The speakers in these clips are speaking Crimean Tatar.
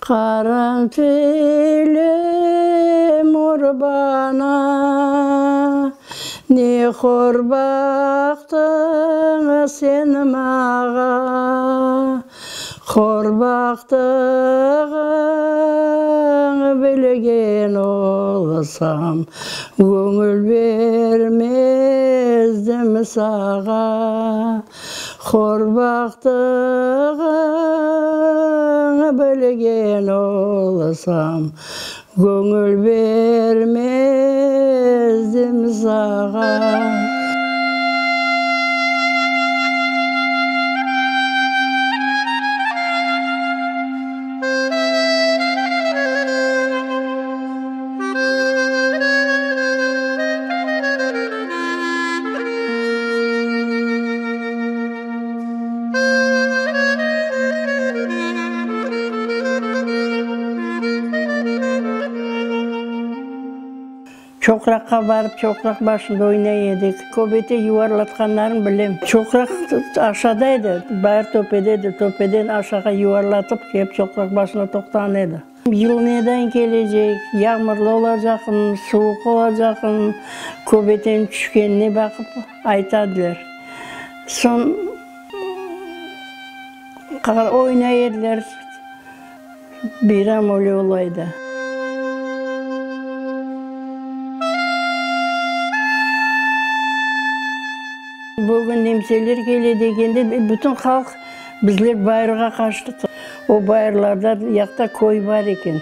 Qaranfilim ur bana, Ne hor baqtıñ sen mağa, Hor baqtığıñ bilgen olsam, Göñül bermezdim sağa. Hor baqtığıñ bilgen olsam, Göñül bermezdim sağa. Çoqraqqa barıp, çoqraq başında oynay edik. Köbete yuvarlatqanlarını bilem. Çoqraq aşağıda edi, bayır töpede edi. Töpeden aşağı yuvarlatıp kelip çoqraq başında toqtağan edi. Yıl neden kelecek, yağmurlı olacaqmı, suvuq olacaqmı, köbeteniñ tüşkenine baqıp aytadılar. Soñ oynay ediler, bayram öyle ola edi. Bugün nemseler kele degende, bütün halq Bizler bayırğa qaçtıq. O bayırlarda yaqta köy bar eken.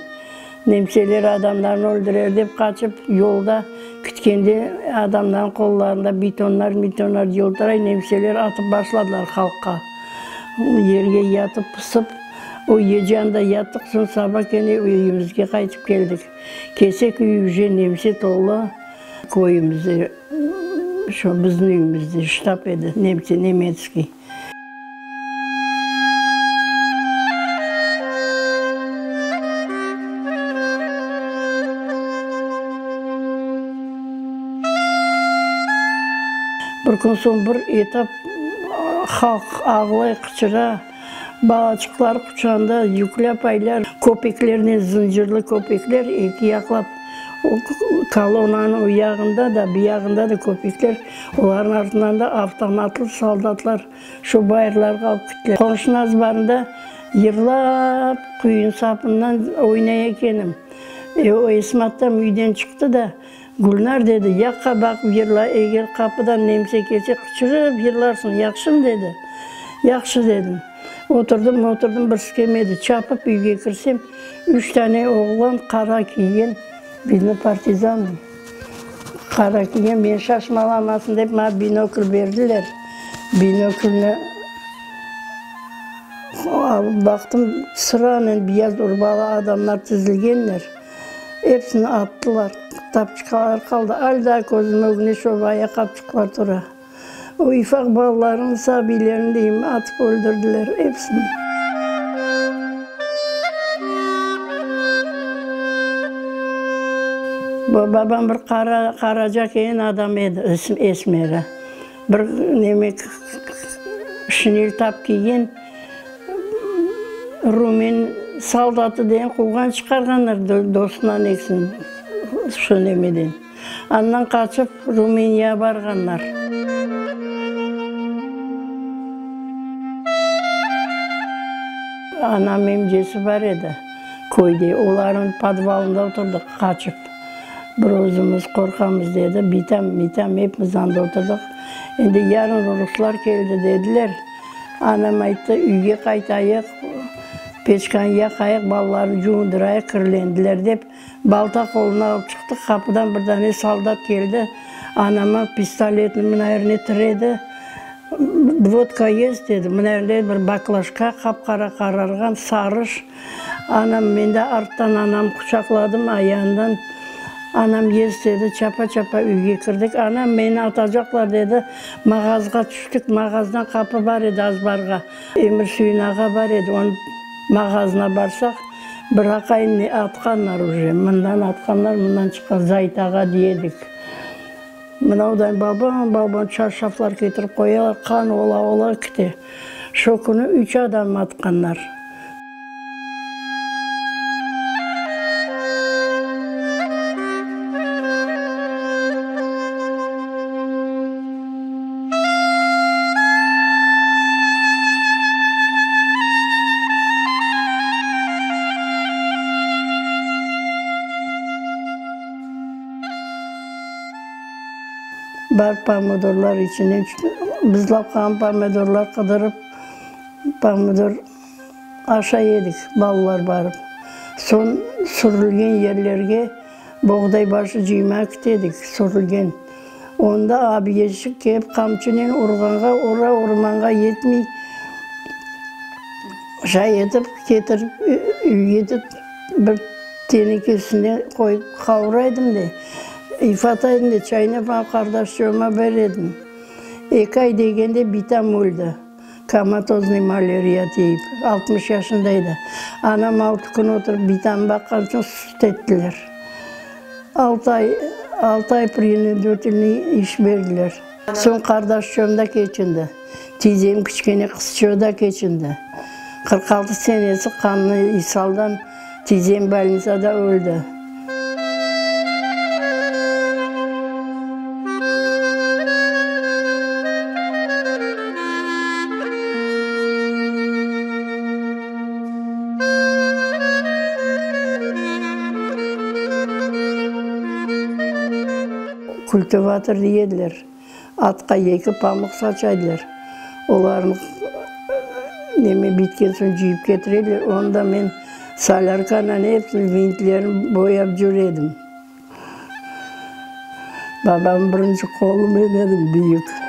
Nemseler adamlarnı öldürer dep qaçıp, yolda kitkende adamlarnıñ qollarında bitonlar, mitonlar yıltıray, nemseler atıp başladılar halqqa. Yerge yatıp pısıp, o gece anda yattıq, soñ saba kene üyümizge qaytıp keldik. Kelsek, üy uje nemse tolu, köyümizde, şo bizim üyümizde ştab edi, nemse, nemetskiy. Bir kün soñ bir etap halq ağlay, qıçıra, balaçıqlar quçanda yüklü apaylar köpeklernen, zıncırlı köpekler eki yaqlap kolonnanıñ o yağında da, bu yağında da köpekler. Olarnıñ artından da avtomatlı soldatlar şu bayırlarğa alıp kettiler. Qomşunıñ azbarında yırlap, quyunıñ sapından oynay ekenim. E, o Esmattam üyden çıqtı da, Gülnar, dedi, yaqqa baqıp yırla, eger qapıdan nemse kelse, qıçırıp yırlarsıñ, yahşımı, dedi. Yahşı, dedim. Oturdım, oturdım, bir skemedi. Çapıp üyge kirsem, üç tane oğlan qara kiygen, vidno, partizan. Qara kiygen, men şaşmalamasın dep, maña binokl berdiler. Binoklni alıp baqtım, sıranen beyaz urbalı adamlar tizilgenler. Episini attılar, tapçıqalar qaldı. Al daa közüm ögünde şo baya qapçıqlar tura. O ufaq balalarnı, sabiylerni deyim, atıp öldürdiler episini. Babam bir qara, qaraca keyin adam edi, esmeri. Bir neme şinel tap kiygen, rumen soldatı degen quvğan çıqarğanlar dostundan ekisini şu nemeden. Andan qaçıp, Rumıniyağa barğanlar. Anam emcesi bar edi köyde, olarnıñ podvalında oturdıq qaçıp. Bir özümiz qorqamız dedi, bitam, mitam epimiz anda oturdıq. Endi yarın ruslar keldi dediler. Anam ayttı, üyge qaytayıq, peçkanı yaqayıq, balalarnı cuvundırayıq, kirlendiler dep. Balta qoluna alıp çıqtı, qapıdan bir dane soldat keldi, anama pistoletni mına yerine tiredi, Vodka est? dedi. Mına yerinde bir baklaşka, qap-qara qararğan, sarış. Anam, men de arttan anamnı quçaqladım, ayağından. Anam est dedi, çapa-çapa üyge kirdik. Anam, meni atacaqlar, dedi. Mağazğa tüştik, mağazdan qapı bar edi azbarğa. Emir Süyün ağa bar edi, onıñ mağazına barsaq, Bir aqaynı atqanlar uje, mından atqanlar, mından çıqqan, Zait ağa dey edik. Mınavday baban-baban çarşaflar ketirip qoyalar, qan ola-ola kite. Şo künü üç adam atqanlar. Barıp pomidorlar içinden bızlap qalğan pomidorlar qıdırıp, pomidor aşay edik, balalar barıp. Soñ sürülgen yerlerge boğday başı cıymağa kite edik, sürülgen. Onda abiyeşik kelip qamçınen urğanğa ura, urmanğa yetmey, şay etip ketirip üyge de bir tenekesine qoyıp qavura edim de, yıfata edim de, çaynap maña qardaşçığıma bere edim. Eki ay degende bitam öldi, komatoznıy maleriya tiyip, 60 yaşında edi. Anam altı kün oturıp bitamnı baqqan soñ süt ettiler. Altı ay, altı ay prinuditelnıy iş berdiler. Soñ qardaşçığım da keçindi. Tiyzem kiçkene qızçığı da keçindi. 46 senesi qanlı isaldan tiyzem bolnitsada öldi. Kultivator dey ediler. Atqa eki pamuq saçaydılar. Olarnı neme bitken soñ cıyıp ketire ediler. Onı da men solârkanen epsini vintlerini boyap cür edim. Babamnıñ birinci qolu men edim, büyük.